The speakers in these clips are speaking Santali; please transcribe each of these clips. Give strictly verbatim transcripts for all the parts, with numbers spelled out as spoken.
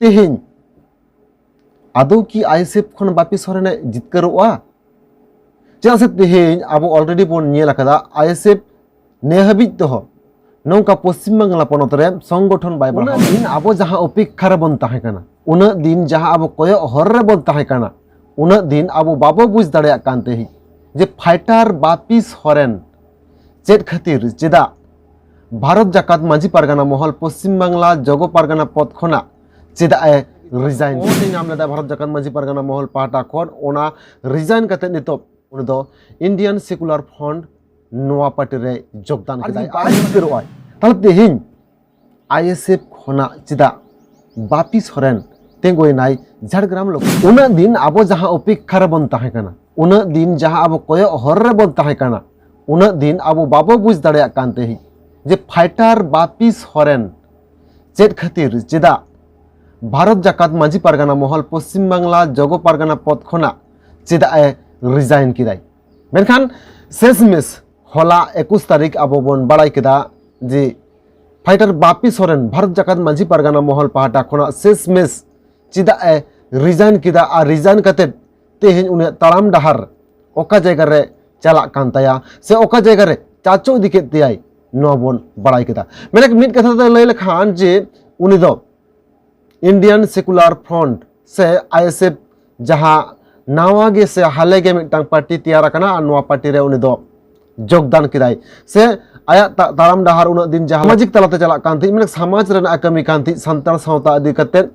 ᱛᱮᱦᱮᱧ ᱟᱫᱚ ᱠᱤ ᱟᱭᱮᱥᱮᱯᱷ ᱠᱷᱚᱱ ᱵᱟᱯᱤ ᱥᱚᱨᱮᱱᱮ ᱡᱤᱛᱠᱟᱹᱨᱚᱜᱼᱟ? ᱪᱮᱫᱟᱜ ᱥᱮ ᱛᱮᱦᱮᱧ ᱟᱵᱚ already ᱵᱚᱱ ᱧᱮᱞ ᱟᱠᱟᱫᱟ, ᱟᱭᱮᱥᱮᱯᱷ ᱱᱮ ᱦᱟᱹᱵᱤᱡ ᱛᱮᱦᱚᱸ ᱱᱚᱝᱠᱟ ᱯᱚᱥᱪᱤᱢ ᱵᱟᱝᱞᱟ ᱯᱚᱱᱚᱛ ᱨᱮ ᱥᱚᱝᱜᱚᱴᱷᱚᱱ ᱵᱟᱭ ᱵᱟᱲᱦᱟᱣ᱾ ᱩᱱᱟᱹᱜ ᱫᱤᱱ ᱟᱵᱚ ᱡᱟᱦᱟᱸ ᱚᱯᱮᱠᱠᱷᱟ ᱨᱮᱵᱚᱱ ᱛᱟᱦᱮᱸ ᱠᱟᱱᱟ, ᱩᱱᱟᱹᱜ ᱫᱤᱱ ᱡᱟᱦᱟᱸ ᱟᱵᱚ ᱠᱚᱭᱚᱜ ᱦᱚᱨ ᱨᱮᱵᱚᱱ ᱛᱟᱦᱮᱸ ᱠᱟᱱᱟ, ᱩᱱᱟᱹᱜ ᱫᱤᱱ ᱟᱵᱚ ᱵᱟᱵᱚ ᱵᱩᱡᱽ ᱫᱟᱲᱮᱭᱟᱜ ᱠᱟᱱ ᱛᱟᱦᱮᱸᱫ ᱡᱮ ᱯᱷᱟᱭᱴᱟᱨ ᱵᱟᱯᱤ ᱥᱚᱨᱮᱱ ᱪᱮᱫ ᱠᱷᱟᱹᱛᱤᱨ, ᱪᱮᱫᱟᱜ ᱵᱷᱟᱨᱚᱛ ᱡᱟᱠᱟᱛ ᱢᱟᱹᱡᱷᱤ ᱯᱟᱨᱜᱟᱱᱟ ᱢᱚᱦᱚᱞ ᱯᱚᱥᱪᱤᱢ ᱵᱟᱝᱞᱟ ᱡᱚᱜᱚ ᱯᱟᱨᱜᱟᱱᱟ ᱯᱚᱫ ᱠᱷᱚᱱᱟᱜ ᱪᱮᱫᱟᱜ ᱮ ᱨᱤᱡᱟᱭᱤᱱ? ᱯᱚᱫ ᱮ ᱧᱟᱢ ᱞᱮᱫᱟ ᱵᱷᱟᱨᱚᱛ ᱡᱟᱠᱟᱛ ᱢᱟᱹᱡᱷᱤ ᱯᱟᱨᱜᱟᱱᱟ ᱢᱚᱦᱚᱞ ᱯᱟᱦᱴᱟ ᱠᱷᱚᱱ, ᱚᱱᱟ ᱨᱤᱡᱟᱭᱤᱱ ᱠᱟᱛᱮ ᱱᱤᱛᱚᱜ ᱩᱱᱤ ᱫᱚ ᱤᱱᱰᱤᱭᱟᱱ ᱥᱮᱠᱩᱞᱟᱨ ᱯᱷᱨᱚᱱᱴ ᱱᱚᱣᱟ ᱯᱟᱨᱴᱤ ᱨᱮ ᱡᱳᱜᱽᱫᱟᱱ ᱟᱨ ᱠᱮᱫᱟᱭ᱾ ᱡᱩᱫᱤ ᱵᱟᱭ ᱡᱤᱛᱠᱟᱹᱨᱚᱜᱼᱟᱭ, ᱛᱟᱦᱞᱮ ᱛᱮᱦᱮᱧ ᱟᱭᱮᱥᱮᱯᱷ ᱠᱷᱚᱱᱟᱜ ᱪᱮᱫᱟᱜ ᱵᱟᱯᱤ ᱥᱚᱨᱮᱱ ᱛᱤᱸᱜᱩᱭᱮᱱᱟᱭ ᱡᱷᱟᱲᱜᱨᱟᱢ ᱞᱳᱠ? ᱩᱱᱟᱹᱜ ᱫᱤᱱ ᱟᱵᱚ ᱡᱟᱦᱟᱸ ᱚᱯᱮᱠᱠᱷᱟ ᱨᱮᱵᱚᱱ ᱛᱟᱦᱮᱸ ᱠᱟᱱᱟ, ᱩᱱᱟᱹᱜ ᱫᱤᱱ ᱡᱟᱦᱟᱸ ᱟᱵᱚ ᱠᱚᱭᱚᱜ ᱦᱚᱨ ᱨᱮᱵᱚᱱ ᱛᱟᱦᱮᱸ ᱠᱟᱱᱟ, ᱩᱱᱟᱹᱜ ᱫᱤᱱ ᱟᱵᱚ ᱵᱟᱵᱚ ᱵᱩᱡᱽ ᱫᱟᱲᱮᱭᱟᱜ ᱠᱟᱱ ᱛᱟᱦᱮᱸᱫ ᱡᱮ ᱯᱷᱟᱭᱴᱟᱨ ᱵᱟᱯᱤ ᱥᱚᱨᱮᱱ ᱪᱮᱫ ᱠᱷᱟᱹᱛᱤᱨ, ᱪᱮᱫᱟᱜ ᱵᱷᱟᱨᱚᱛ ᱡᱟᱠᱟᱛ ᱢᱟᱹᱡᱷᱤ ᱯᱟᱨᱜᱟᱱᱟ ᱢᱚᱦᱚᱞ ᱯᱚᱥᱪᱤᱢ ᱵᱟᱝᱞᱟ ᱡᱚᱜᱚ ᱯᱟᱨᱜᱟᱱᱟ ᱯᱚᱫ ᱠᱷᱚᱱᱟᱜ ᱪᱮᱫᱟᱜ ᱮ ᱨᱤᱡᱟᱭᱤᱱ ᱠᱮᱫᱟᱭ? ᱢᱮᱱᱠᱷᱟᱱ ᱥᱮᱥ ᱢᱮᱥ ᱦᱚᱞᱟ ᱮᱠᱩᱥ ᱛᱟᱹᱨᱤᱠᱷ ᱟᱵᱚ ᱵᱚᱱ ᱵᱟᱲᱟᱭ ᱠᱮᱫᱟ ᱡᱮ ᱯᱷᱟᱭᱴᱟᱨ ᱵᱟᱯᱤ ᱥᱚᱨᱮᱱ ᱵᱷᱟᱨᱚᱛ ᱡᱟᱠᱟᱛ ᱢᱟᱹᱡᱷᱤ ᱯᱟᱨᱜᱟᱱᱟ ᱢᱚᱦᱚᱞ ᱯᱟᱦᱴᱟ ᱠᱷᱚᱱᱟᱜ ᱥᱮᱥ ᱢᱮᱥ ᱪᱮᱫᱟᱜ ᱮ ᱨᱤᱡᱟᱭᱤᱱ ᱠᱮᱫᱟ ᱟᱨ ᱨᱤᱡᱟᱭᱤᱱ ᱠᱟᱛᱮ ᱛᱮᱦᱮᱧ ᱩᱱᱤᱭᱟᱜ ᱛᱟᱲᱟᱢ ᱰᱟᱦᱟᱨ ᱚᱠᱟ ᱡᱟᱭᱜᱟ ᱨᱮ ᱪᱟᱞᱟᱜ ᱠᱟᱱ ᱛᱟᱭᱟ ᱥᱮ ᱚᱠᱟ ᱡᱟᱭᱜᱟ ᱨᱮ ᱪᱟᱪᱳ ᱤᱫᱤ ᱠᱮᱫ ᱛᱮᱭᱟᱭ, ᱱᱚᱣᱟ ᱵᱚᱱ ᱵᱟᱲᱟᱭ ᱠᱮᱫᱟ᱾ ᱢᱮᱱᱠᱷᱟᱱ ᱢᱤᱫ ᱠᱟᱛᱷᱟ ᱛᱮ ᱞᱟᱹᱭ ᱞᱮᱠᱷᱟᱱ ᱡᱮ ᱩᱱᱤ ᱫᱚ ᱤᱱᱰᱤᱭᱟᱱ ᱥᱮᱠᱩᱞᱟᱨ ᱯᱷᱨᱚᱱᱴ ᱥᱮ ᱟᱭᱮᱥᱮᱯᱷ, ᱡᱟᱦᱟᱸ ᱱᱟᱣᱟ ᱜᱮ ᱥᱮ ᱦᱟᱞᱮ ᱜᱮ ᱢᱤᱫᱴᱟᱝ ᱯᱟᱨᱴᱤ ᱛᱮᱭᱟᱨ ᱟᱠᱟᱱᱟ, ᱟᱨ ᱱᱚᱣᱟ ᱯᱟᱨᱴᱤ ᱨᱮ ᱩᱱᱤ ᱫᱚ ᱡᱳᱜᱽᱫᱟᱱ ᱠᱮᱫᱟᱭ ᱥᱮ ᱟᱭᱟᱜ ᱛᱟ-, ᱛᱟᱲᱟᱢ ᱰᱟᱦᱟᱨ ᱩᱱᱟᱹᱜ ᱫᱤᱱ ᱡᱟᱦᱟᱸ ᱥᱟᱢᱟᱡᱤᱠ ᱛᱟᱞᱟᱛᱮ ᱪᱟᱞᱟᱜ ᱠᱟᱱ ᱛᱟᱦᱮᱸᱫ, ᱢᱟᱱᱮ ᱥᱚᱢᱟᱡᱽ ᱨᱮᱱᱟᱜ ᱮ ᱠᱟᱹᱢᱤ ᱠᱟᱱ ᱛᱟᱦᱮᱸᱫ ᱥᱟᱱᱛᱟᱲ ᱥᱟᱶᱛᱟ ᱤᱫᱤ ᱠᱟᱛᱮᱫ,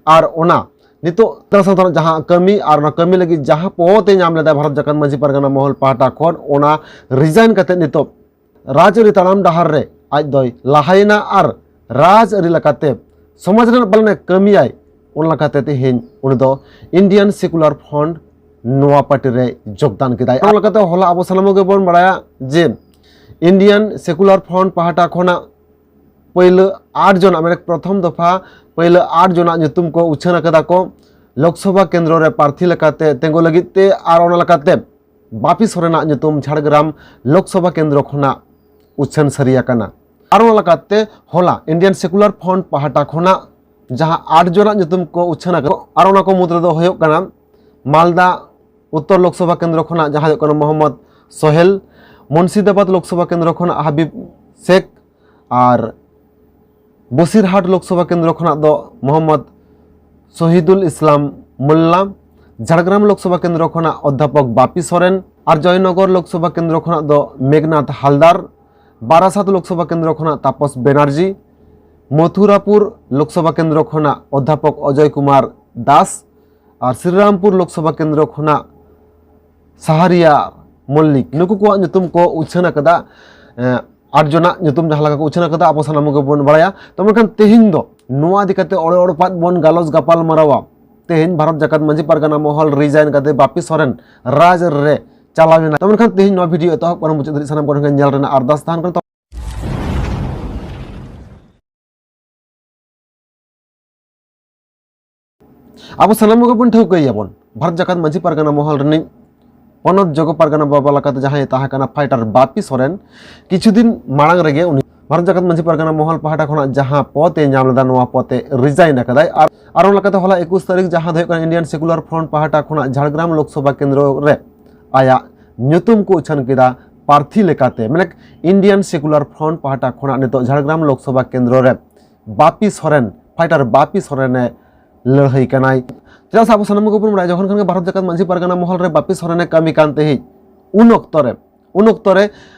ᱟᱨ ᱚᱱᱟ ᱱᱤᱛᱚᱜ ᱥᱟᱱᱛᱟᱲ ᱥᱟᱶᱛᱟ ᱨᱮᱱᱟᱜ ᱡᱟᱦᱟᱸ ᱠᱟᱹᱢᱤ ᱟᱨ ᱚᱱᱟ ᱠᱟᱹᱢᱤ ᱞᱟᱹᱜᱤᱫ ᱡᱟᱦᱟᱸ ᱯᱚᱫ ᱮ ᱧᱟᱢ ᱞᱮᱫᱟ ᱵᱷᱟᱨᱚᱛ ᱡᱟᱠᱟᱛ ᱢᱟᱹᱡᱷᱤ ᱯᱟᱨᱜᱟᱱᱟ ᱢᱚᱦᱚᱞ ᱯᱟᱦᱴᱟ ᱠᱷᱚᱱ, ᱚᱱᱟ ᱨᱤᱡᱟᱭᱤᱱ ᱠᱟᱛᱮ ᱱᱤᱛᱚᱜ ᱨᱟᱡᱽᱟᱹᱨᱤ ᱛᱟᱲᱟᱢ ᱰᱟᱦᱟᱨ ᱨᱮ ᱟᱡ ᱫᱚᱭ ᱞᱟᱦᱟᱭᱮᱱᱟ ᱟᱨ ᱨᱟᱡᱽᱟᱹᱨᱤ ᱞᱮᱠᱟᱛᱮ ᱥᱚᱢᱟᱡᱽ ᱨᱮᱱᱟᱜ ᱯᱟᱞᱮᱱ ᱮ ᱠᱟᱹᱢᱤᱭᱟᱭ᱾ ᱚᱱᱟ ᱞᱮᱠᱟᱛᱮ ᱛᱮᱦᱮᱧ ᱩᱱᱤ ᱫᱚ ᱤᱱᱰᱤᱭᱟᱱ ᱥᱮᱠᱩᱞᱟᱨ ᱯᱷᱨᱚᱱᱴ ᱱᱚᱣᱟ ᱯᱟᱨᱴᱤ ᱨᱮ ᱡᱳᱜᱽᱫᱟᱱ ᱠᱮᱫᱟᱭ᱾ ᱚᱱᱟ ᱞᱮᱠᱟᱛᱮ ᱦᱚᱞᱟ ᱟᱵᱚ ᱥᱟᱱᱟᱢ ᱜᱮᱵᱚᱱ ᱵᱟᱲᱟᱭᱟ ᱡᱮ ᱤᱱᱰᱤᱭᱟᱱ ᱥᱮᱠᱩᱞᱟᱨ ᱯᱷᱨᱚᱱᱴ ᱯᱟᱦᱴᱟ ᱠᱷᱚᱱᱟᱜ ᱯᱳᱭᱞᱳ ᱟᱴ ᱡᱚᱱᱟᱜ, ᱢᱟᱱᱮ ᱯᱨᱚᱛᱷᱚᱢ ᱫᱚᱯᱷᱟ ᱯᱳᱭᱞᱳ ᱟᱴ ᱡᱚᱱᱟᱜ ᱧᱩᱛᱩᱢ ᱠᱚ ᱩᱪᱷᱟᱹᱱ ᱟᱠᱟᱫᱟ ᱠᱚ ᱞᱳᱠᱥᱚᱵᱷᱟ ᱠᱮᱱᱫᱨᱚ ᱨᱮ ᱯᱨᱟᱨᱛᱷᱤ ᱞᱮᱠᱟᱛᱮ ᱛᱤᱸᱜᱩ ᱞᱟᱹᱜᱤᱫ ᱛᱮ, ᱟᱨ ᱚᱱᱟ ᱞᱮᱠᱟᱛᱮ ᱵᱟᱯᱤ ᱥᱚᱨᱮᱱᱟᱜ ᱧᱩᱛᱩᱢ ᱡᱷᱟᱲᱜᱨᱟᱢ ᱞᱳᱠᱥᱚᱵᱷᱟ ᱠᱮᱱᱫᱨᱚ ᱠᱷᱚᱱᱟᱜ ᱩᱪᱷᱟᱹᱱ ᱥᱟᱹᱨᱤ ᱟᱠᱟᱱᱟ᱾ ᱟᱨ ᱚᱱᱟ ᱞᱮᱠᱟᱛᱮ ᱦᱚᱞᱟ ᱤᱱᱰᱤᱭᱟᱱ ᱥᱮᱠᱩᱞᱟᱨ ᱯᱷᱨᱚᱱᱴ ᱯᱟᱦᱴᱟ ᱠᱷᱚᱱᱟᱜ ᱡᱟᱦᱟᱸ ᱟᱴ ᱡᱚᱱᱟᱜ ᱧᱩᱛᱩᱢ ᱠᱚ ᱩᱪᱷᱟᱹᱱ ᱟᱠᱟᱫᱟ, ᱟᱨ ᱚᱱᱟ ᱠᱚ ᱢᱩᱫᱽ ᱨᱮᱫᱚ ᱦᱩᱭᱩᱜ ᱠᱟᱱᱟ ᱢᱟᱞᱫᱟ ᱩᱛᱛᱚᱨ ᱞᱳᱠᱥᱚᱵᱷᱟ ᱠᱮᱱᱫᱨᱚ ᱠᱷᱚᱱᱟᱜ ᱡᱟᱦᱟᱸ ᱦᱩᱭᱩᱜ ᱠᱟᱱᱟ ᱢᱚᱦᱚᱢᱢᱚᱫᱽ ᱥᱳᱦᱮᱞ, ᱢᱩᱨᱥᱤᱫᱟᱵᱟᱫᱽ ᱞᱳᱠᱥᱚᱵᱷᱟ ᱠᱮᱱᱫᱨᱚ ᱠᱷᱚᱱᱟᱜ ᱦᱟᱵᱤᱵ ᱥᱮᱠ, ᱟᱨ ᱵᱚᱥᱤᱨᱦᱟᱴ ᱞᱳᱠᱥᱚᱵᱷᱟ ᱠᱮᱱᱫᱨᱚ ᱠᱷᱚᱱᱟᱜ ᱫᱚ ᱢᱚᱦᱚᱢᱢᱚᱫᱽ ᱥᱚᱦᱤᱫᱩᱞ ᱤᱥᱞᱟᱢ ᱢᱳᱞᱞᱟ, ᱡᱷᱟᱲᱜᱨᱟᱢ ᱞᱳᱠᱥᱚᱵᱷᱟ ᱠᱮᱱᱫᱨᱚ ᱠᱷᱚᱱᱟᱜ ᱚᱫᱽᱫᱷᱟᱯᱚᱠ ᱵᱟᱯᱤ ᱥᱚᱨᱮᱱ, ᱟᱨ ᱡᱚᱭᱱᱚᱜᱚᱨ ᱞᱳᱠᱥᱚᱵᱷᱟ ᱠᱮᱱᱫᱨᱚ ᱠᱷᱚᱱᱟᱜ ᱫᱚ ᱢᱮᱜᱷᱱᱟᱛᱷ ᱦᱟᱞᱫᱟᱨ, ᱵᱟᱨᱟᱥᱟᱛ ᱞᱳᱠᱥᱚᱵᱷᱟ ᱠᱮᱱᱫᱨᱚ ᱠᱷᱚᱱᱟᱜ ᱛᱟᱯᱚᱥ ᱵᱮᱱᱟᱨᱡᱤ, ᱢᱚᱛᱷᱩᱨᱟᱯᱩᱨ ᱞᱳᱠᱥᱚᱵᱷᱟ ᱠᱮᱱᱫᱨᱚ ᱠᱷᱚᱱᱟᱜ ᱚᱫᱽᱫᱷᱟᱯᱚᱠ ᱚᱡᱚᱭ ᱠᱩᱢᱟᱨ ᱫᱟᱥ, ᱟᱨ ᱥᱨᱤᱨᱟᱢᱯᱩᱨ ᱞᱳᱠᱥᱚᱵᱷᱟ ᱠᱮᱱᱫᱨᱚ ᱠᱷᱚᱱᱟᱜ ᱥᱟᱦᱟᱨᱤᱭᱟ ᱢᱚᱞᱞᱤᱠ, ᱱᱩᱠᱩ ᱠᱚᱣᱟᱜ ᱧᱩᱛᱩᱢ ᱠᱚ ᱩᱪᱷᱟᱹᱱ ᱟᱠᱟᱫᱟ᱾ ᱮᱸ, ᱟᱴ ᱡᱚᱱᱟᱜ ᱧᱩᱛᱩᱢ ᱡᱟᱦᱟᱸ ᱞᱮᱠᱟ ᱠᱚ ᱩᱪᱷᱟᱹᱱ ᱟᱠᱟᱫᱟ, ᱟᱵᱚ ᱥᱟᱱᱟᱢ ᱠᱚᱜᱮ ᱵᱚᱱ ᱵᱟᱲᱟᱭᱟ᱾ ᱛᱚ ᱢᱮᱱᱠᱷᱟᱱ ᱛᱮᱦᱮᱧ ᱫᱚ ᱱᱚᱣᱟ ᱤᱫᱤ ᱠᱟᱛᱮ ᱚᱲᱮ ᱚᱲᱯᱟᱫ ᱵᱚᱱ ᱜᱟᱞᱚᱪ ᱜᱟᱯᱟᱞ ᱢᱟᱨᱟᱣᱟ᱾ ᱛᱮᱦᱮᱧ ᱵᱷᱟᱨᱚᱛ ᱡᱟᱠᱟᱛ ᱢᱟᱹᱡᱷᱤ ᱯᱟᱨᱜᱟᱱᱟ ᱢᱚᱦᱚᱞ ᱨᱤᱡᱟᱭᱤᱱ ᱠᱟᱛᱮ ᱵᱟᱯᱤ ᱥᱚᱨᱮᱱ ᱨᱟᱡᱽ ᱨᱮ ᱪᱟᱞᱟᱣ ᱮᱱᱟ᱾ ᱛᱚ ᱢᱮᱱᱠᱷᱟᱱ ᱛᱮᱦᱮᱧ ᱱᱚᱣᱟ ᱵᱷᱤᱰᱤᱭᱳ ᱮᱛᱚᱦᱚᱵ ᱠᱷᱚᱱ ᱢᱩᱪᱟᱹᱫ ᱫᱷᱟᱹᱨᱤᱡ ᱥᱟᱱᱟᱢ ᱠᱚ ᱴᱷᱮᱱ ᱧᱮᱞ ᱨᱮᱱᱟᱜ ᱟᱨᱫᱟᱥ ᱛᱟᱦᱮᱱ ᱠᱟᱱᱟ᱾ ᱛᱚ ᱟᱵᱚ ᱥᱟᱱᱟᱢ ᱠᱚᱜᱮ ᱵᱚᱱ ᱴᱷᱟᱹᱣᱠᱟᱹᱭᱟᱵᱚᱱ, ᱵᱷᱟᱨᱚᱛ ᱡᱟᱠᱟᱛ ᱢᱟᱹᱡᱷᱤ ᱯᱟᱨᱜᱟᱱᱟ ᱢᱚᱦᱚᱞ ᱨᱤᱱᱤᱡ ᱯᱚᱱᱚᱛ ᱡᱚᱜᱚ ᱯᱟᱨᱜᱟᱱᱟ ᱵᱟᱵᱟ ᱞᱮᱠᱟᱛᱮ ᱡᱟᱦᱟᱸᱭ ᱛᱟᱦᱮᱸ ᱠᱟᱱᱟ ᱯᱷᱟᱭᱴᱟᱨ ᱵᱟᱯᱤ ᱥᱚᱨᱮᱱ, ᱠᱤᱪᱷᱩ ᱫᱤᱱ ᱢᱟᱲᱟᱝ ᱨᱮᱜᱮ ᱩᱱᱤ ᱵᱷᱟᱨᱚᱛ ᱡᱟᱠᱟᱛ ᱢᱟᱹᱡᱷᱤ ᱯᱟᱨᱜᱟᱱᱟ ᱢᱚᱦᱚᱞ ᱯᱟᱦᱴᱟ ᱠᱷᱚᱱᱟᱜ ᱡᱟᱦᱟᱸ ᱯᱚᱫ ᱮ ᱧᱟᱢ ᱞᱮᱫᱟ, ᱱᱚᱣᱟ ᱯᱚᱫ ᱮ ᱨᱤᱡᱟᱭᱤᱱ ᱟᱠᱟᱫᱟᱭ᱾ ᱟᱨ ᱟᱨ ᱚᱱᱟ ᱞᱮᱠᱟᱛᱮ ᱦᱚᱞᱟ ᱮᱠᱩᱥ ᱛᱟᱹᱨᱤᱠᱷ, ᱡᱟᱦᱟᱸ ᱫᱚ ᱦᱩᱭᱩᱜ ᱠᱟᱱᱟ ᱤᱱᱰᱤᱭᱟᱱ ᱥᱮᱠᱩᱞᱟᱨ ᱯᱷᱨᱚᱱᱴ ᱯᱟᱦᱴᱟ ᱠᱷᱚᱱᱟᱜ ᱡᱷᱟᱲᱜᱨᱟᱢ ᱞᱳᱠᱥᱚᱵᱷᱟ ᱠᱮᱱᱫᱨᱚ ᱨᱮ ᱟᱭᱟᱜ ᱧᱩᱛᱩᱢ ᱠᱚ ᱩᱪᱷᱟᱹᱱ ᱠᱮᱫᱟ ᱯᱟᱨᱛᱷᱤ ᱞᱮᱠᱟᱛᱮ, ᱢᱟᱱᱮ ᱤᱱᱰᱤᱭᱟᱱ ᱥᱮᱠᱩᱞᱟᱨ ᱯᱷᱨᱚᱱᱴ ᱯᱟᱦᱴᱟ ᱠᱷᱚᱱᱟᱜ ᱱᱤᱛᱚᱜ ᱡᱷᱟᱲᱜᱨᱟᱢ ᱞᱳᱠᱥᱚᱵᱷᱟ ᱠᱮᱱᱫᱨᱚ ᱨᱮ ᱵᱟᱯᱤ ᱥᱚᱨᱮᱱ, ᱯᱷᱟᱭᱴᱟᱨ ᱵᱟᱯᱤ ᱥᱚᱨᱮᱱ ᱮ ᱞᱟᱹᱲᱦᱟᱹᱭ ᱠᱟᱱᱟᱭ᱾ ᱪᱮᱫᱟᱜ ᱥᱮ ᱟᱵᱚ ᱥᱟᱱᱟᱢ ᱠᱚᱵᱚᱱ ᱵᱟᱲᱟᱭᱟ, ᱡᱚᱠᱷᱚᱱ ᱠᱷᱚᱱ ᱜᱮ ᱵᱷᱟᱨᱚᱛ ᱡᱟᱠᱟᱛ ᱢᱟᱹᱡᱷᱤ ᱯᱟᱨᱜᱟᱱᱟ ᱢᱚᱦᱚᱞ ᱨᱮ ᱵᱟᱯᱤ ᱥᱚᱨᱮᱱ ᱮ ᱠᱟᱹᱢᱤ ᱠᱟᱱ ᱛᱟᱦᱮᱸᱫ, ᱩᱱ ᱚᱠᱛᱚ ᱨᱮ, ᱩᱱ ᱚᱠᱛᱚ ᱨᱮ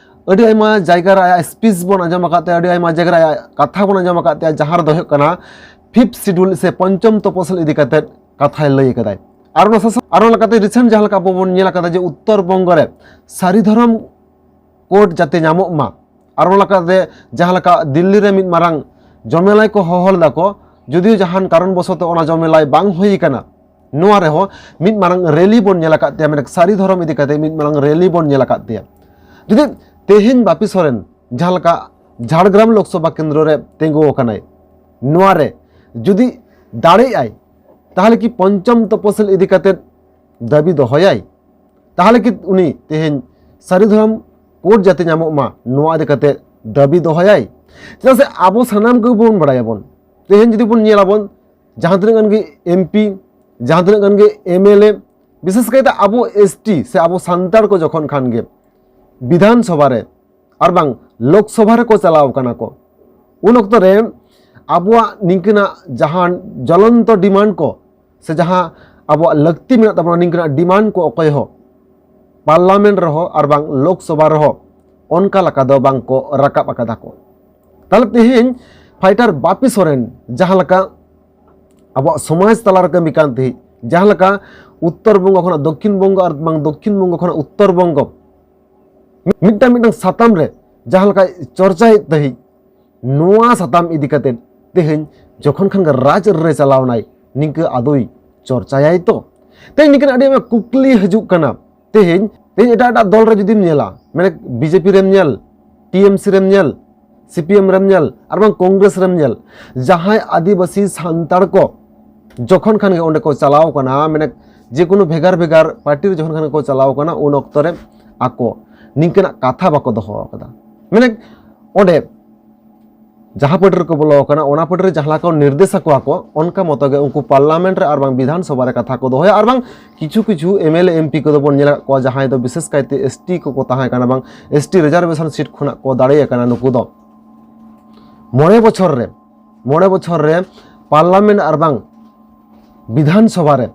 ᱟᱹᱰᱤ ᱟᱭᱢᱟ ᱡᱟᱭᱜᱟ ᱨᱮ ᱟᱭᱟᱜ ᱥᱯᱤᱪ ᱵᱚᱱ ᱟᱸᱡᱚᱢ ᱟᱠᱟᱫ ᱛᱟᱭᱟ, ᱟᱹᱰᱤ ᱟᱭᱢᱟ ᱡᱟᱭᱜᱟ ᱨᱮ ᱟᱭᱟᱜ ᱠᱟᱛᱷᱟ ᱵᱚᱱ ᱟᱸᱡᱚᱢ ᱟᱠᱟᱫ ᱛᱟᱭᱟ, ᱡᱟᱦᱟᱸ ᱨᱮᱫᱚ ᱦᱩᱭᱩᱜ ᱠᱟᱱᱟ ᱯᱷᱤᱯᱛᱷ ᱥᱤᱰᱩᱞ ᱥᱮ ᱯᱚᱧᱪᱚᱢ ᱛᱚᱯᱚᱥᱤᱞ ᱤᱫᱤ ᱠᱟᱛᱮᱫ ᱠᱟᱛᱷᱟᱭ ᱞᱟᱹᱭ ᱟᱠᱟᱫᱟᱭ᱾ ᱟᱨ ᱚᱱᱟ ᱥᱟᱶ ᱟᱨ ᱚᱱᱟ ᱞᱮᱠᱟᱛᱮ ᱨᱤᱥᱮᱱᱴ ᱡᱟᱦᱟᱸ ᱞᱮᱠᱟ ᱟᱵᱚ ᱵᱚᱱ ᱧᱮᱞ ᱟᱠᱟᱫᱟ ᱡᱮ ᱩᱛᱛᱚᱨ ᱵᱚᱝᱜᱚ ᱨᱮ ᱥᱟᱹᱨᱤ ᱫᱷᱚᱨᱚᱢ ᱠᱳᱰ ᱡᱟᱛᱮ ᱧᱟᱢᱚᱜ ᱢᱟ, ᱟᱨ ᱚᱱᱟ ᱞᱮᱠᱟᱛᱮ ᱡᱟᱦᱟᱸ ᱞᱮᱠᱟ ᱫᱤᱞᱞᱤ ᱨᱮ ᱢᱤᱫ ᱢᱟᱨᱟᱝ ᱡᱚᱢᱮᱞᱟᱭ ᱠᱚ ᱦᱚᱦᱚ ᱞᱮᱫᱟ ᱠᱚ, ᱡᱩᱫᱤᱭᱳ ᱡᱟᱦᱟᱱ ᱠᱟᱨᱚᱱ ᱵᱚᱥᱚᱛᱚ ᱚᱱᱟ ᱡᱚᱢᱮᱞᱟᱭ ᱵᱟᱝ ᱦᱩᱭ ᱟᱠᱟᱱᱟ, ᱱᱚᱣᱟ ᱨᱮᱦᱚᱸ ᱢᱤᱫ ᱢᱟᱨᱟᱝ ᱨᱮᱞᱤ ᱵᱚᱱ ᱧᱮᱞ ᱟᱠᱟᱫ ᱛᱟᱭᱟ, ᱢᱟᱱᱮ ᱥᱟᱹᱨᱤ ᱫᱷᱚᱨᱚᱢ ᱤᱫᱤ ᱠᱟᱛᱮ ᱢᱤᱫ ᱢᱟᱨᱟᱝ ᱨᱮᱞᱤ ᱵᱚᱱ ᱧᱮᱞ ᱟᱠᱟᱫ ᱛᱟᱭᱟ᱾ ᱡᱩᱫᱤ ᱛᱮᱦᱮᱧ ᱵᱟᱯᱤ ᱥᱚᱨᱮᱱ ᱡᱟᱦᱟᱸ ᱞᱮᱠᱟ ᱡᱷᱟᱲᱜᱨᱟᱢ ᱞᱳᱠᱥᱚᱵᱷᱟ ᱠᱮᱱᱫᱨᱚ ᱨᱮ ᱛᱤᱸᱜᱩ ᱟᱠᱟᱱᱟᱭ, ᱱᱚᱣᱟ ᱨᱮ ᱡᱩᱫᱤ ᱫᱟᱲᱮᱭᱟᱜᱼᱟᱭ, ᱛᱟᱦᱚᱞᱮ ᱠᱤ ᱯᱚᱧᱪᱚᱢ ᱛᱚᱯᱚᱥᱤᱞ ᱤᱫᱤ ᱠᱟᱛᱮ ᱫᱟᱹᱵᱤ ᱫᱚᱦᱚᱭᱟᱭ? ᱛᱟᱦᱚᱞᱮ ᱠᱤ ᱩᱱᱤ ᱛᱮᱦᱮᱧ ᱥᱟᱹᱨᱤ ᱫᱷᱚᱨᱚᱢ ᱠᱳᱰ ᱡᱟᱛᱮ ᱧᱟᱢᱚᱜ ᱢᱟ, ᱱᱚᱣᱟ ᱤᱫᱤ ᱠᱟᱛᱮ ᱫᱟᱹᱵᱤ ᱫᱚᱦᱚᱭᱟᱭ? ᱪᱮᱫᱟᱜ ᱥᱮ ᱟᱵᱚ ᱥᱟᱱᱟᱢ ᱜᱮᱵᱚᱱ ᱵᱟᱲᱟᱭᱟᱵᱚᱱ, ᱛᱮᱦᱮᱧ ᱡᱩᱫᱤ ᱵᱚᱱ ᱧᱮᱞᱟᱵᱚᱱ, ᱡᱟᱦᱟᱸ ᱛᱤᱱᱟᱹᱜ ᱜᱟᱱ ᱜᱮ ᱮᱢᱯᱤ, ᱡᱟᱦᱟᱸ ᱛᱤᱱᱟᱹᱜ ᱜᱟᱱ ᱜᱮ ᱮᱢᱮᱞᱮ, ᱵᱤᱥᱮᱥ ᱠᱟᱭᱛᱮ ᱟᱵᱚ ᱮᱥᱴᱤ ᱥᱮ ᱟᱵᱚ ᱥᱟᱱᱛᱟᱲ ᱠᱚ ᱡᱚᱠᱷᱚᱱ ᱠᱷᱟᱱ ᱜᱮ ᱵᱤᱫᱷᱟᱱ ᱥᱚᱵᱷᱟ ᱨᱮ ᱟᱨ ᱵᱟᱝ ᱞᱳᱠ ᱥᱚᱵᱷᱟ ᱨᱮᱠᱚ ᱪᱟᱞᱟᱣ ᱠᱟᱱᱟ ᱠᱚ, ᱩᱱ ᱚᱠᱛᱚ ᱨᱮ ᱟᱵᱚᱣᱟᱜ ᱱᱤᱝᱠᱟᱹᱱᱟᱜ ᱡᱟᱦᱟᱸ ᱡᱚᱞᱚᱱᱛᱚ ᱰᱤᱢᱟᱱᱰ ᱠᱚ ᱥᱮ ᱡᱟᱦᱟᱸ ᱟᱵᱚᱣᱟᱜ ᱞᱟᱹᱠᱛᱤ ᱢᱮᱱᱟᱜ ᱛᱟᱵᱚᱱᱟ, ᱱᱤᱝᱠᱟᱹᱱᱟᱜ ᱰᱤᱢᱟᱱᱰ ᱠᱚ ᱚᱠᱚᱭ ᱦᱚᱸ ᱯᱟᱨᱞᱟᱢᱮᱱᱴ ᱨᱮᱦᱚᱸ ᱟᱨ ᱵᱟᱝ ᱞᱳᱠ ᱥᱚᱵᱷᱟ ᱨᱮᱦᱚᱸ ᱚᱱᱠᱟ ᱞᱮᱠᱟ ᱫᱚ ᱵᱟᱝ ᱠᱚ ᱨᱟᱠᱟᱵ ᱟᱠᱟᱫᱟ ᱠᱚ᱾ ᱛᱟᱦᱞᱮ ᱛᱮᱦᱮᱧ ᱯᱷᱟᱭᱴᱟᱨ ᱵᱟᱯᱤ ᱥᱚᱨᱮᱱ ᱡᱟᱦᱟᱸ ᱞᱮᱠᱟ ᱟᱵᱚᱣᱟᱜ ᱥᱚᱢᱟᱡᱽ ᱛᱟᱞᱟ ᱨᱮ ᱠᱟᱹᱢᱤ ᱠᱟᱱ ᱛᱟᱦᱮᱸᱫ, ᱡᱟᱦᱟᱸ ᱞᱮᱠᱟ ᱩᱛᱛᱚᱨ ᱵᱚᱝᱜᱚ ᱠᱷᱚᱱᱟᱜ ᱫᱚᱠᱠᱷᱤᱱ ᱵᱚᱝᱜᱚ ᱟᱨ ᱵᱟᱝ ᱫᱚᱠᱠᱷᱤᱱ ᱵᱚᱝᱜᱚ ᱠᱷᱚᱱᱟᱜ ᱩᱛᱛᱚᱨ ᱵᱚᱝᱜᱚ ᱢᱤᱫᱴᱟᱝ ᱢᱤᱫᱴᱟᱝ ᱥᱟᱛᱟᱢ ᱨᱮ ᱡᱟᱦᱟᱸ ᱞᱮᱠᱟᱭ ᱪᱚᱨᱪᱟᱭᱮᱫ ᱛᱟᱦᱮᱸᱫ, ᱱᱚᱣᱟ ᱥᱟᱛᱟᱢ ᱤᱫᱤ ᱠᱟᱛᱮ ᱛᱮᱦᱮᱧ ᱡᱚᱠᱷᱚᱱ ᱠᱷᱟᱱ ᱜᱮ ᱨᱟᱡᱽ ᱨᱮ ᱪᱟᱞᱟᱣ ᱱᱟᱭ, ᱱᱤᱝᱠᱟᱹ ᱟᱫᱚᱭ ᱪᱚᱨᱪᱟᱭᱟᱭ ᱛᱚ? ᱛᱮᱦᱮᱧ ᱱᱤᱝᱠᱟᱹᱱ ᱟᱹᱰᱤ ᱟᱭᱢᱟ ᱠᱩᱠᱞᱤ ᱦᱤᱡᱩᱜ ᱠᱟᱱᱟ᱾ ᱛᱮᱦᱮᱧ ᱛᱮᱦᱮᱧ ᱮᱴᱟᱜ ᱮᱴᱟᱜ ᱫᱚᱞ ᱨᱮ ᱡᱩᱫᱤᱢ ᱧᱮᱞᱟ, ᱢᱟᱱᱮ ᱵᱤᱡᱮᱯᱤ ᱨᱮᱢ ᱧᱮᱞ, ᱴᱤᱮᱢᱥᱤ ᱨᱮᱢ ᱧᱮᱞ, ᱥᱤᱯᱤᱮᱢ ᱨᱮᱢ ᱧᱮᱞ, ᱟᱨ ᱵᱟᱝ ᱠᱚᱝᱜᱨᱮᱥ ᱨᱮᱢ ᱧᱮᱞ, ᱡᱟᱦᱟᱸᱭ ᱟᱹᱫᱤᱵᱟᱹᱥᱤ ᱥᱟᱱᱛᱟᱲ ᱠᱚ ᱡᱚᱠᱷᱚᱱ ᱠᱷᱟᱱ ᱜᱮ ᱚᱸᱰᱮ ᱠᱚ ᱪᱟᱞᱟᱣ ᱠᱟᱱᱟ, ᱢᱟᱱᱮ ᱡᱮ ᱠᱳᱱᱳ ᱵᱷᱮᱜᱟᱨ ᱵᱷᱮᱜᱟᱨ ᱯᱟᱨᱴᱤ ᱨᱮ ᱡᱚᱠᱷᱚᱱ ᱠᱷᱟᱱ ᱜᱮ ᱠᱚ ᱪᱟᱞᱟᱣ ᱠᱟᱱᱟ, ᱩᱱ ᱚᱠᱛᱚ ᱨᱮ ᱟᱠᱚ ᱱᱤᱝᱠᱟᱹᱱᱟᱜ ᱠᱟᱛᱷᱟ ᱵᱟᱠᱚ ᱫᱚᱦᱚ ᱟᱠᱟᱫᱟ᱾ ᱢᱟᱱᱮ ᱚᱸᱰᱮ ᱡᱟᱦᱟᱸ ᱯᱟᱹᱴᱤ ᱨᱮᱠᱚ ᱵᱚᱞᱚ ᱟᱠᱟᱱᱟ, ᱚᱱᱟ ᱯᱟᱹᱴᱤ ᱨᱮ ᱡᱟᱦᱟᱸ ᱞᱮᱠᱟ ᱠᱚ ᱱᱤᱨᱫᱮᱥ ᱟᱠᱚᱣᱟ ᱠᱚ, ᱚᱱᱠᱟ ᱢᱚᱛᱚ ᱜᱮ ᱩᱱᱠᱩ ᱯᱟᱨᱞᱟᱢᱮᱱᱴ ᱨᱮ ᱟᱨ ᱵᱟᱝ ᱵᱤᱫᱷᱟᱱ ᱥᱚᱵᱷᱟ ᱨᱮ ᱠᱟᱛᱷᱟ ᱠᱚ ᱫᱚᱦᱚᱭᱟ᱾ ᱟᱨ ᱵᱟᱝ ᱠᱤᱪᱷᱩ ᱠᱤᱪᱷᱩ ᱮᱢᱮᱞᱮ ᱮᱢᱯᱤ ᱠᱚᱫᱚ ᱵᱚᱱ ᱧᱮᱞ ᱟᱠᱟᱫ ᱠᱚᱣᱟ, ᱡᱟᱦᱟᱸᱭ ᱫᱚ ᱵᱤᱥᱮᱥ ᱠᱟᱭᱛᱮ ᱮᱥᱴᱤ ᱠᱚᱠᱚ ᱛᱟᱦᱮᱸ ᱠᱟᱱᱟ, ᱵᱟᱝ ᱮᱥᱴᱤ ᱨᱤᱡᱟᱨᱵᱷᱮᱥᱚᱱ ᱥᱤᱴ ᱠᱷᱚᱱᱟᱜ ᱠᱚ ᱫᱟᱲᱮ ᱟᱠᱟᱱᱟ᱾ ᱱᱩᱠᱩ ᱫᱚ ᱢᱚᱬᱮ ᱵᱚᱪᱷᱚᱨ ᱨᱮ, ᱢᱚᱬᱮ ᱵᱚᱪᱷᱚᱨ ᱨᱮ ᱯᱟᱨᱞᱟᱢᱮᱱᱴ ᱟᱨ ᱵᱟᱝ ᱵᱤᱫᱷᱟᱱ ᱥᱚᱵᱷᱟ ᱨᱮ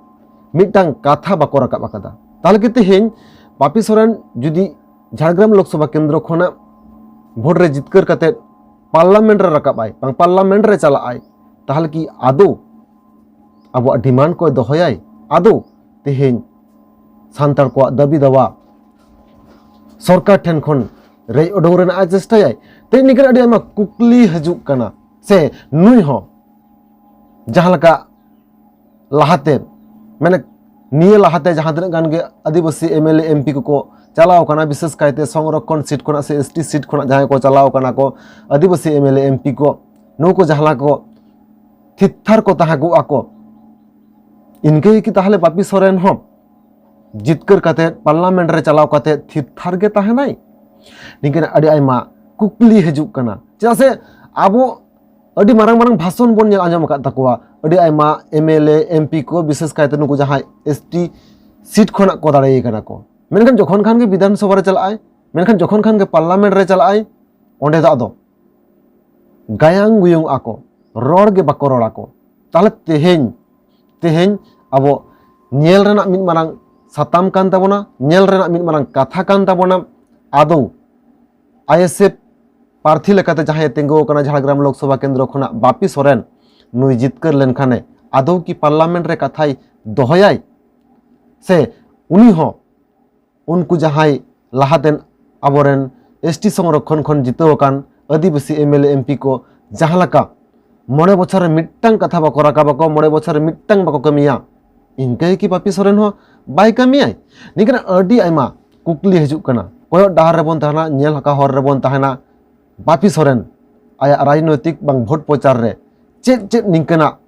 ᱢᱤᱫᱴᱟᱝ ᱠᱟᱛᱷᱟ ᱵᱟᱠᱚ ᱨᱟᱠᱟᱵ ᱟᱠᱟᱫᱟ᱾ ᱛᱟᱦᱚᱞᱮ ᱠᱤ ᱛᱮᱦᱮᱧ ᱵᱟᱯᱤ ᱥᱚᱨᱮᱱ ᱡᱩᱫᱤ ᱡᱷᱟᱲᱜᱨᱟᱢ ᱞᱳᱠᱥᱚᱵᱷᱟ ᱠᱮᱱᱫᱨᱚ ᱠᱷᱚᱱᱟᱜ ᱵᱷᱳᱴ ᱨᱮ ᱡᱤᱛᱠᱟᱹᱨ ᱠᱟᱛᱮ ᱯᱟᱨᱞᱟᱢᱮᱱᱴ ᱨᱮ ᱨᱟᱠᱟᱵ ᱟᱭ, ᱵᱟᱝ ᱯᱟᱨᱞᱟᱢᱮᱱᱴ ᱨᱮ ᱪᱟᱞᱟᱜ ᱟᱭ, ᱛᱟᱦᱚᱞᱮ ᱠᱤ ᱟᱫᱚ ᱟᱵᱚᱣᱟᱜ ᱰᱤᱢᱟᱱᱰ ᱠᱚᱭ ᱫᱚᱦᱚᱭᱟᱭ? ᱟᱫᱚ ᱛᱮᱦᱮᱧ ᱥᱟᱱᱛᱟᱲ ᱠᱚᱣᱟᱜ ᱫᱟᱹᱵᱤ ᱫᱟᱣᱟ ᱥᱚᱨᱠᱟᱨ ᱴᱷᱮᱱ ᱠᱷᱚᱱ ᱨᱮᱡ ᱩᱰᱩᱝ ᱨᱮᱱᱟᱜ ᱮ ᱪᱮᱥᱴᱟᱭᱟᱭ? ᱛᱮᱦᱮᱧ ᱱᱤᱝᱠᱟᱹᱱ ᱟᱹᱰᱤ ᱟᱭᱢᱟ ᱠᱩᱠᱞᱤ ᱦᱤᱡᱩᱜ ᱠᱟᱱᱟ᱾ ᱥᱮ ᱱᱩᱭ ᱦᱚᱸ ᱡᱟᱦᱟᱸ ᱞᱮᱠᱟ ᱞᱟᱦᱟᱛᱮ, ᱢᱟᱱᱮ ᱱᱤᱭᱟᱹ ᱞᱟᱦᱟᱛᱮ ᱡᱟᱦᱟᱸ ᱛᱤᱱᱟᱹᱜ ᱜᱟᱱ ᱜᱮ ᱟᱹᱫᱤᱵᱟᱹᱥᱤ ᱮᱢᱮᱞᱮ ᱮᱢᱯᱤ ᱠᱚᱠᱚ ᱪᱟᱞᱟᱣ ᱠᱟᱱᱟ, ᱵᱤᱥᱮᱥ ᱠᱟᱭᱛᱮ ᱥᱚᱝᱨᱚᱠᱠᱷᱚᱱ ᱥᱤᱴ ᱠᱷᱚᱱᱟᱜ ᱥᱮ ᱮᱥᱴᱤ ᱥᱤᱴ ᱠᱷᱚᱱᱟᱜ ᱡᱟᱦᱟᱸᱭ ᱠᱚ ᱪᱟᱞᱟᱣ ᱠᱟᱱᱟ ᱠᱚ ᱟᱹᱫᱤᱵᱟᱹᱥᱤ ᱮᱢᱮᱞᱮ ᱮᱢᱯᱤ ᱠᱚ, ᱱᱩᱠᱩ ᱡᱟᱦᱟᱸ ᱞᱮᱠᱟ ᱠᱚ ᱛᱷᱤᱨ ᱛᱷᱟᱨ ᱠᱚ ᱛᱟᱦᱮᱸ ᱠᱚᱜᱼᱟ ᱠᱚ, ᱤᱱᱠᱟᱹ ᱜᱮ ᱠᱤ ᱛᱟᱦᱚᱞᱮ ᱵᱟᱯᱤ ᱥᱚᱨᱮᱱ ᱦᱚᱸ ᱡᱤᱛᱠᱟᱹᱨ ᱠᱟᱛᱮ ᱯᱟᱨᱞᱟᱢᱮᱱᱴ ᱨᱮ ᱪᱟᱞᱟᱣ ᱠᱟᱛᱮ ᱛᱷᱤᱨ ᱛᱷᱟᱨ ᱜᱮ ᱛᱟᱦᱮᱱᱟᱭ? ᱱᱤᱝᱠᱟᱹᱱᱟᱜ ᱟᱹᱰᱤ ᱟᱭᱢᱟ ᱠᱩᱠᱞᱤ ᱦᱤᱡᱩᱜ ᱠᱟᱱᱟ᱾ ᱪᱮᱫᱟᱜ ᱥᱮ ᱟᱵᱚ ᱟᱹᱰᱤ ᱢᱟᱨᱟᱝ ᱢᱟᱨᱟᱝ ᱵᱷᱟᱥᱚᱱ ᱵᱚᱱ ᱧᱮᱞ ᱟᱸᱡᱚᱢ ᱟᱠᱟᱫ ᱛᱟᱠᱚᱣᱟ᱾ ᱟᱹᱰᱤ ᱟᱭᱢᱟ M L A, M P ᱠᱚ, ᱵᱤᱥᱮᱥ ᱠᱟᱭᱛᱮ ᱱᱩᱠᱩ ᱡᱟᱦᱟᱸᱭ S T seat ᱠᱷᱚᱱᱟᱜ ᱠᱚ ᱫᱟᱲᱮ ᱟᱠᱟᱱᱟ ᱠᱚ, ᱢᱮᱱᱠᱷᱟᱱ ᱡᱚᱠᱷᱚᱱ ᱠᱷᱟᱱ ᱜᱮ ᱵᱤᱫᱷᱟᱱ ᱥᱚᱵᱷᱟ ᱨᱮ ᱪᱟᱞᱟᱜ ᱟᱭ, ᱢᱮᱱᱠᱷᱟᱱ ᱡᱚᱠᱷᱚᱱ ᱠᱷᱟᱱ ᱜᱮ ᱯᱟᱨᱞᱟᱢᱮᱱᱴ ᱨᱮ ᱪᱟᱞᱟᱜ ᱟᱭ, ᱚᱸᱰᱮ ᱫᱚ ᱟᱫᱚ ᱜᱟᱭᱟᱝ ᱜᱩᱭᱩᱝ ᱟᱠᱚ, ᱨᱚᱲ ᱜᱮ ᱵᱟᱠᱚ ᱨᱚᱲ ᱟᱠᱚ᱾ ᱛᱟᱦᱞᱮ ᱛᱮᱦᱮᱧ, ᱛᱮᱦᱮᱧ ᱟᱵᱚ ᱧᱮᱞ ᱨᱮᱱᱟᱜ ᱢᱤᱫ ᱢᱟᱨᱟᱝ ᱥᱟᱛᱟᱢ ᱠᱟᱱ ᱛᱟᱵᱚᱱᱟ, ᱧᱮᱞ ᱨᱮᱱᱟᱜ ᱢᱤᱫ ᱢᱟᱨᱟᱝ ᱠᱟᱛᱷᱟ ᱠᱟᱱ ᱛᱟᱵᱚᱱᱟ᱾ ᱟᱫᱚ I S F ᱯᱨᱟᱨᱛᱷᱤ ᱞᱮᱠᱟᱛᱮ ᱡᱟᱦᱟᱸᱭ ᱛᱤᱸᱜᱩ ᱟᱠᱟᱱᱟ ᱡᱷᱟᱲᱜᱨᱟᱢ ᱞᱳᱠᱥᱚᱵᱷᱟ ᱠᱮᱱᱫᱨᱚ ᱠᱷᱚᱱᱟᱜ ᱵᱟᱯᱤ ᱥᱚᱨᱮᱱ, ᱱᱩᱭ ᱡᱤᱛᱠᱟᱹᱨ ᱞᱮᱱᱠᱷᱟᱱᱮ ᱟᱫᱚ ᱠᱤ ᱯᱟᱨᱞᱟᱢᱮᱱᱴ ᱨᱮ ᱠᱟᱛᱷᱟᱭ ᱫᱚᱦᱚᱭᱟᱭ? ᱥᱮ ᱩᱱᱤ ᱦᱚᱸ ᱩᱱᱠᱩ ᱡᱟᱦᱟᱸᱭ ᱞᱟᱦᱟᱛᱮᱱ ᱟᱵᱚᱨᱮᱱ S T ᱥᱚᱝᱨᱚᱠᱷᱚᱱ ᱠᱷᱚᱱ ᱡᱤᱛᱟᱹᱣ ᱟᱠᱟᱱ ᱟᱹᱫᱤᱵᱟᱹᱥᱤ M L A, M P ᱠᱚ ᱡᱟᱦᱟᱸ ᱞᱮᱠᱟ ᱢᱚᱬᱮ ᱵᱚᱪᱷᱚᱨ ᱨᱮ ᱢᱤᱫᱴᱟᱝ ᱠᱟᱛᱷᱟ ᱵᱟᱠᱚ ᱨᱟᱠᱟᱵ ᱟᱠᱚ, ᱢᱚᱬᱮ ᱵᱚᱪᱷᱚᱨ ᱨᱮ ᱢᱤᱫᱴᱟᱝ ᱵᱟᱠᱚ ᱠᱟᱹᱢᱤᱭᱟ, ᱤᱱᱠᱟᱹ ᱜᱮ ᱠᱤ ᱵᱟᱯᱤ ᱥᱚᱨᱮᱱ ᱦᱚᱸ ᱵᱟᱭ ᱠᱟᱹᱢᱤᱭᱟᱭ? ᱱᱤᱝᱠᱟᱹᱱᱟᱜ ᱟᱹᱰᱤ ᱟᱭᱢᱟ ᱠᱩᱠᱞᱤ ᱦᱤᱡᱩᱜ ᱠᱟᱱᱟ᱾ ᱠᱚᱭᱚᱜ ᱰᱟᱦᱟᱨ ᱨᱮᱵᱚᱱ ᱛᱟᱦᱮᱱᱟ, ᱧᱮᱞ ᱟᱠᱟ ᱦᱚᱨ ᱨᱮᱵᱚᱱ ᱛᱟᱦᱮᱱᱟ᱾ ᱵᱟᱯᱤ ᱥᱚᱨᱮᱱ ᱟᱭᱟᱜ ᱨᱟᱡᱽᱱᱳᱭᱛᱤᱠ ᱵᱟᱝ ᱵᱷᱳᱴ ᱯᱨᱚᱪᱟᱨ ᱨᱮ ᱪᱮᱫ ᱪᱮᱫ ᱱᱤᱝᱠᱟᱹᱱᱟᱜ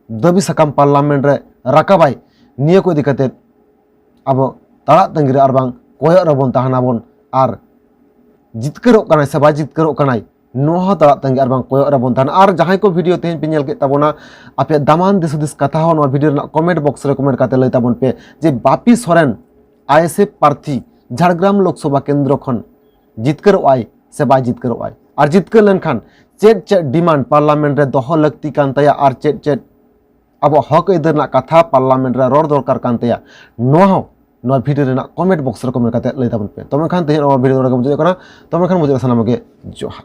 ᱫᱟᱹᱵᱤ ᱥᱟᱠᱟᱢ ᱯᱟᱨᱞᱟᱢᱮᱱᱴ ᱨᱮ ᱨᱟᱠᱟᱵᱟᱭ, ᱱᱤᱭᱟᱹ ᱠᱚ ᱤᱫᱤ ᱠᱟᱛᱮ ᱟᱵᱚ ᱛᱟᱲᱟᱜ ᱛᱟᱺᱜᱤ ᱨᱮ ᱟᱨ ᱵᱟᱝ ᱠᱚᱭᱚᱜ ᱨᱮᱵᱚᱱ ᱛᱟᱦᱮᱱᱟᱵᱚᱱ᱾ ᱟᱨ ᱡᱤᱛᱠᱟᱹᱨᱚᱜ ᱠᱟᱱᱟᱭ ᱥᱮ ᱵᱟᱭ ᱡᱤᱛᱠᱟᱹᱨᱚᱜ ᱠᱟᱱᱟᱭ, ᱱᱚᱣᱟ ᱦᱚᱸ ᱛᱟᱲᱟᱜ ᱛᱟᱺᱜᱤ ᱟᱨ ᱵᱟᱝ ᱠᱚᱭᱚᱜ ᱨᱮᱵᱚᱱ ᱛᱟᱦᱮᱱᱟ᱾ ᱟᱨ ᱡᱟᱦᱟᱸᱭ ᱠᱚ ᱵᱷᱤᱰᱤᱭᱳ ᱛᱮᱦᱮᱧ ᱯᱮ ᱧᱮᱞ ᱠᱮᱫ ᱛᱟᱵᱚᱱᱟ, ᱟᱯᱮᱭᱟᱜ ᱫᱟᱢᱟᱱ ᱫᱤᱥ ᱦᱩᱫᱤᱥ ᱠᱟᱛᱷᱟ ᱦᱚᱸ ᱱᱚᱣᱟ ᱵᱷᱤᱰᱤᱭᱳ ᱨᱮᱱᱟᱜ ᱠᱚᱢᱮᱱᱴ ᱵᱚᱠᱥ ᱨᱮ ᱠᱚᱢᱮᱱᱴ ᱠᱟᱛᱮ ᱞᱟᱹᱭ ᱛᱟᱵᱚᱱ ᱯᱮ ᱡᱮ ᱵᱟᱯᱤ Soren I S F ᱯᱨᱟᱨᱛᱷᱤ Jhargram Lok Sabha ᱠᱮᱱᱫᱨᱚ ᱠᱷᱚᱱ ᱡᱤᱛᱠᱟᱹᱨᱚᱜ ᱟᱭ ᱥᱮ ᱵᱟᱭ ᱡᱤᱛᱠᱟᱹᱨᱚᱜ ᱟᱭ, ᱟᱨ ᱡᱤᱛᱠᱟᱹᱨ ᱞᱮᱱᱠᱷᱟᱱ ᱪᱮᱫ ᱪᱮᱫ ᱰᱤᱢᱟᱱᱰ ᱯᱟᱨᱞᱟᱢᱮᱱᱴ ᱨᱮ ᱫᱚᱦᱚ ᱞᱟᱹᱠᱛᱤ ᱠᱟᱱ ᱛᱟᱭᱟ ᱟᱨ ᱪᱮᱫ ᱪᱮᱫ ᱟᱵᱚᱣᱟᱜ ᱦᱚᱠ ᱟᱹᱭᱫᱟᱹᱨ ᱨᱮᱱᱟᱜ ᱠᱟᱛᱷᱟ ᱯᱟᱨᱞᱟᱢᱮᱱᱴ ᱨᱮ ᱨᱚᱲ ᱫᱚᱨᱠᱟᱨ ᱠᱟᱱ ᱛᱟᱭᱟ, ᱱᱚᱣᱟ ᱦᱚᱸ ᱱᱚᱣᱟ ᱵᱷᱤᱰᱤᱭᱳ ᱨᱮᱱᱟᱜ ᱠᱚᱢᱮᱱᱴ ᱵᱚᱠᱥ ᱨᱮ ᱠᱚᱢᱮᱱᱴ ᱠᱟᱛᱮ ᱞᱟᱹᱭ ᱛᱟᱵᱚᱱ ᱯᱮ᱾ ᱛᱚᱵᱮ ᱠᱷᱟᱱ ᱛᱮᱦᱮᱧ ᱱᱚᱣᱟ ᱵᱷᱤᱰᱤᱭᱳ ᱱᱚᱰᱮ ᱜᱮ ᱢᱩᱪᱟᱹᱫᱚᱜ ᱠᱟᱱᱟ᱾ ᱛᱚᱵᱮ ᱠᱷᱟᱱ ᱢᱩᱪᱟᱹᱫ ᱨᱮ ᱥᱟᱱᱟᱢ ᱜᱮ ᱡᱚᱦᱟᱨ᱾